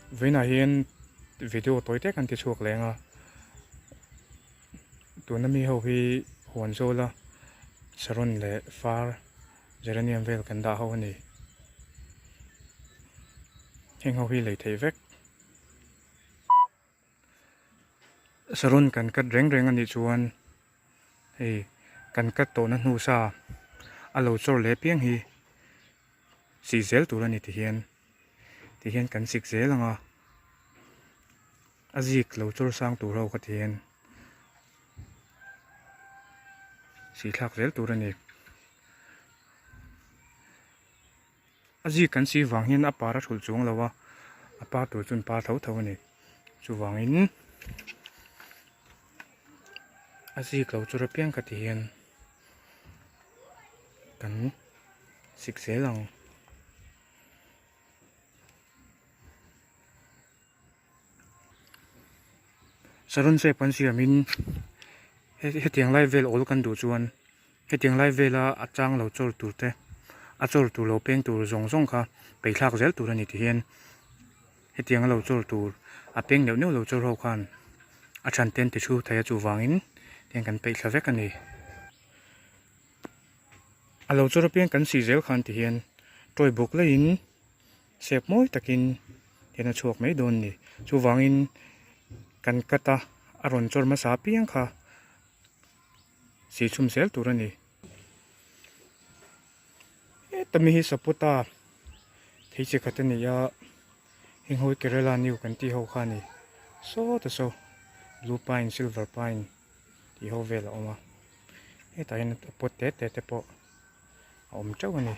Vawiinah hian video tawi te kan ti chhuak leng a, tuna mi ho hi huan zawla saron leh far geranium vel kan dah ho a ni. Heng ho hi lei theih vek. Saron kan cut reng reng a nih chuan hei kan cut tawhna hnu sa a lo chawr leh piang hi sih zel tur a ni ti hian ti hian kan sik zel ang a a zik lo chawr sang tur ho kha ti hian sih thlak zel tur a ni. A zik kan si vang hian a par a hrulh chuang lo a, a par tur chuan par tho tho a ni. Chuvangin a zik lo chu apiang ka ti hian kan sik zel ang. Saron shape kan siamin hetiang lai vel awl kan duh chuan hetiang lai vela a chang lo chawr tur te a chawr tur lo peng tur zawng zawng kha peithlak zel tur a ni ti hian hetiang a lo chawr tur a peng neuh neuh lo chawr ho khan a than te an ti thu thei a chuvangin tiang kan peih thla vek a ni. A lo chawr apiang kan sih zel khan ti hian tawi buk laiin Sep mawi takin hian a chhuak mai dawn ni. Chuvangin kan cut a, a rawn chawr hmasa apiang kha sihchhum zel tur a ni. Heta mi hi sapota thei chi khat a ni a, heng ho hi Kerala new kan tih ho kha a ni. Sawta saw blue pine, silver pine tih ho vel a awm a, hetah hian a pot te te te pawh a awm teuh a ni.